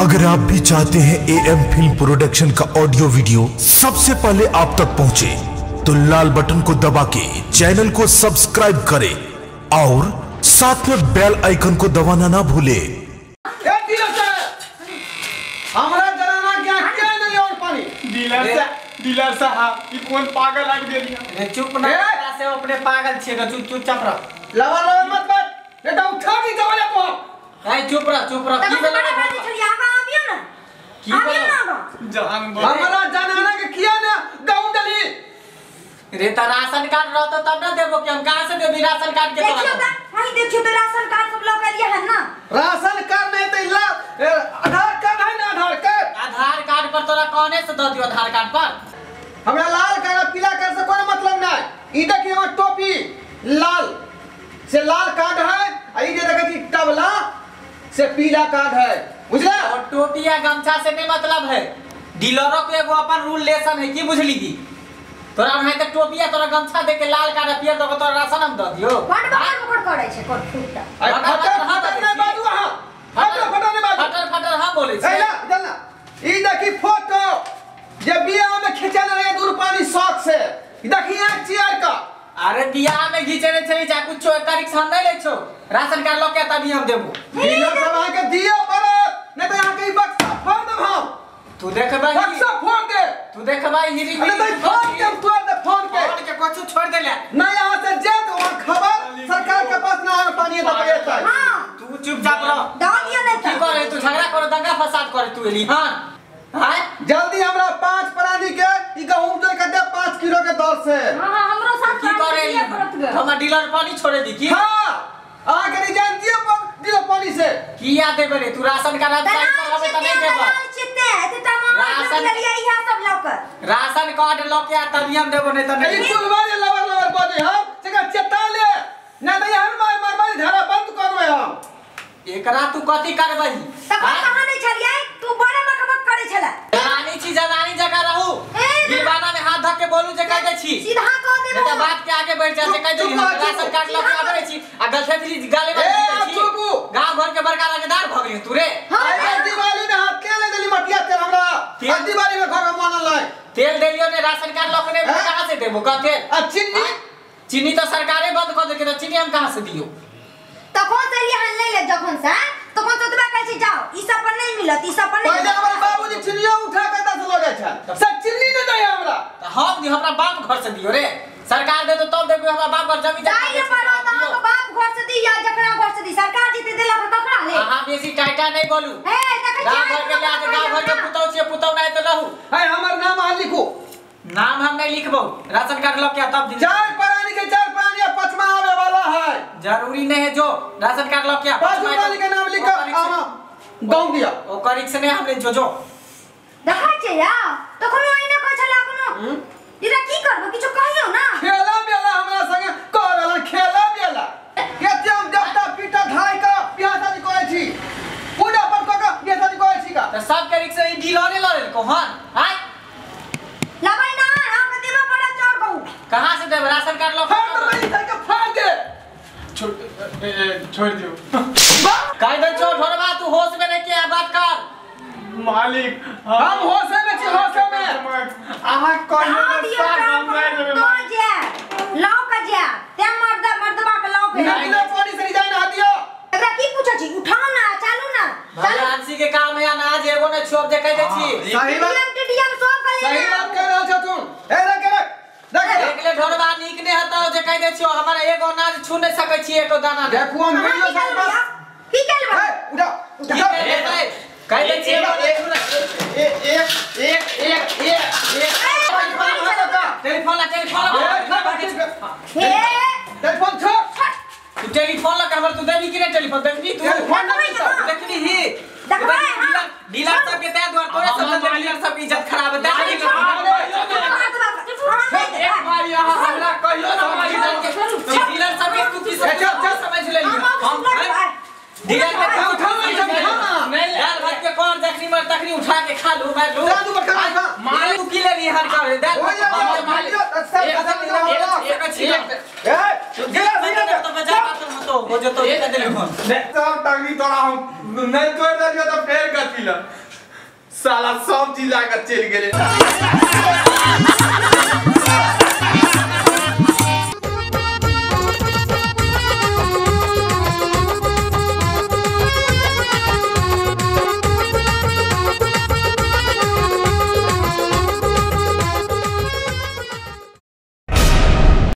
अगर आप भी चाहते हैं एएम फिल्म प्रोडक्शन का ऑडियो वीडियो सबसे पहले आप तक पहुंचे, तो लाल बटन को दबा के चैनल को सब्सक्राइब करें और साथ में बेल आइकन को दबाना ना भूलें। हमरा जनाना क्या क्या नहीं और पानी डीलर साहब ई कौन पागल आबि गेलिया। रे चुप ना से अपने पागल छिए ग, चुप चुपचाप रह। लवा लवा मत बात, नहीं तो उठा भी जवाले को। ए चुप रह चुप रह, की भेल आबियो ना की भेल जान हमरा जनाना के किया ना गाउं डली रे। त राशन कार्ड रहतो तब ना देबो कि हम कहां से देबी राशन कार्ड के। देखियो त वही देखियो त राशन कार्ड सब लग लिया है ना। राशन कार्ड नहीं त ला आधार कार्ड है ना। आधार कार्ड, आधार कार्ड पर तोरा कोने से the दियो? आधार कार्ड पर हमरा लाल कार्ड पीला कार्ड से कोनो मतलब नहीं। ई देखियो हमर टोपी लाल से लाल कार्ड है आ ई जे देखै छी तबला से पीला कार्ड है, बुझला। और टोपी या गमछा से नहीं मतलब है, डीलरों के एगो अपन रूल लेसन है की बुझली की। तोरा नहीं त टोपी या तोरा गमछा दे के लाल कार्ड पियर दो तोरा राशन हम the दियो। बड़ बड़ बड़ करै छै कोन फूटा। अरे फटर फटर नहीं बाजू अहाँ, फटर फटर नहीं बाजू, फटर फटर हम बोलै छी। ए ला चल ना, ई देखी फोटो जे बियाह में खिंचल रहे दूर पानी शौक से, ई देखी एक चेयर का। अरे बियाह में घिचने चली जा कुछो एकर रिक्शा नहीं लै छो। राशन कार्ड ल के तभी हम देबो। डीलर साहब अहाँ के दिए पड़त, नहीं त अहाँ के ई बक्सा फोड़ देब हम। तू देखबै बक्सा फोड़ दे, तू देखबै हिरी अरे त फोड़ दे, तोड़ दे फोन के, फोन के कुछ छोड़ देले नहीं यहाँ से जे तो वहां खबर सरकार के पास ना और पानी त पड़े। हां तू चुपचाप रह, डाल दिया नहीं की करे तू झगड़ा करे दंगा फसाद करे तू एली। हां हां जल्दी हमरा 5 प्राणी के ई गहूं दे के दे 5 किलो के दर से। हां हां हमरो साथ की करे हमरा डीलर पानी छोड़े दी की। हां आ के रिजाइन दियो पर डीलर पानी से किया देबे रे तू? राशन कार्ड साइन करबे त नहीं देबो। राशन लिया इहा सब लौकर राशन कार्ड ल के आ तभी हम देबो, नहीं त नहीं। ई कुलवा जे लवर लवर बजे हम जका चेता ले ना त हम मार मार धारा बंद करबे हम। एकरा तू कथि करबही? तखन कहां नहीं छलियै तू? बड़े बकबक करे छला। जनानी छी, जनानी जगह रहू, गिरबाना में हाथ धक के बोलू जे कह दे छी, सीधा कह देबो त बात के आगे बढ़ जा जे कह दे। राशन कार्ड ल के आबे छी आ गलफेफली गाले में गांव घर के बड़का रंगदार भ गेली तू रे। अरे दिवाली में हाथ के ले देली मटिया तेल हमरा, आ दिवाली में घर में मानल नहीं तेल देलियो ने राशन कार्ड ल के नहीं कहां से देबो क तेल? आ चीनी, चीनी तो सरकारे बंद कर देलकै त चीनी हम कहां से दियो? तखन से लिया हन ले ले जखन से तखन से तोरा कहै छी जाओ ई सब पर नहीं मिलत, ई सब पर नहीं। पहिले हमर बाबूजी चीनियो उठा के दस लऽ जाइ छल से चीनी नहीं दै हमरा त हम दी हमरा बाप घर से दियो रे। सरकार दे तो तब देबो, हमरा बाप घर जमीन जाई ले पर त अहाँ के बाप घर से दी या जकरा घर से दी, सरकार जीते देलक ककरा ले। अहाँ बेसी टाइटा नहीं बोलू। ए देखै छी गांव घर के ले गांव घर के पुतौ छियै, पुतौ नहीं त रहू। है हमर नाम अहाँ लिखू। नाम हम नहीं लिखबो, राशन कार्ड ल के तब दी। 4 प्राणी के 4 प्राणी पचमा आवे वाला है, जरूरी नहीं है जो राशन कार्ड ल के 5 प्राणी के नाम लिख के आमा गांव दिया ओकर रिक्शा नहीं हम ले जो जो देखै छै या तखनो एना कहै छला कोनो इरा की करबो किछु कहियो ना। खेला बेला हमरा संगे कह रहल खेला बेला केते हम देवता पीटा धाई का बियाह शादी करै छी, पूजा पाठ क के बियाह शादी करै छी का त सब के रिक्शा ई डीलरे लड़े को। हां हाय लबै ना हम देबो बड़ा चोर कहू कहां से देब राशन कार्ड ल फाड़ दे के फाड़ दे छोड़ दियो कह दे छो ढोरबा तू होश में नहीं के बात कर। मालिक हम होशे में छी, होशे में अहाँ कहियो साथ हम नहीं देबे। तो जे लाओ का जे ते मर्द मर्दबा के लाओ के निकले पानी से रिजाइन आ दियो। एकरा की पूछै छी? उठाओ ना चालू ना भगवान के काम है अनाज एगो ने छोड़ दे कह दे छी। सही बात टीडीएम सब कर ले, सही बात कह रहल छ तू। ए रख रख देख ले ढोरबा नीक नै हतौ जे कह दे छियो हमरा एगो अनाज छू नै सकै छी एको दाना। देखू हम वीडियो सब बस की केलबा? ए उठा उठा कह दे छी एक एक एक एक एक टेलीफोन ला टेलीफोन ला हे टेलीफोन छोड़ तू टेलीफोन ला हमर तू देबी कि नै टेलीफोन देखबी तू टेलीफोन नहीं देखबी ही देखबै। हां डीलर सब के तै द्वार तोरे सब डीलर सब की इज्जत खराब है। एक बार यहां हमरा कहियो ना डीलर सब के तू की समझ लेली हम डीलर के उठा उठा नहीं दाल भात के कौन जखनी मर तखनी उठा के खा लू मैं लू जादू बका खा माल तू की लेली हर कर दाल एक एक ए गेला तो बजा बात तो हो जतो के देले फोन सब टंगी तोरा हम नहीं तोड़ देलियो त फेर कथी ल साला सब चीज लाके चल गेले।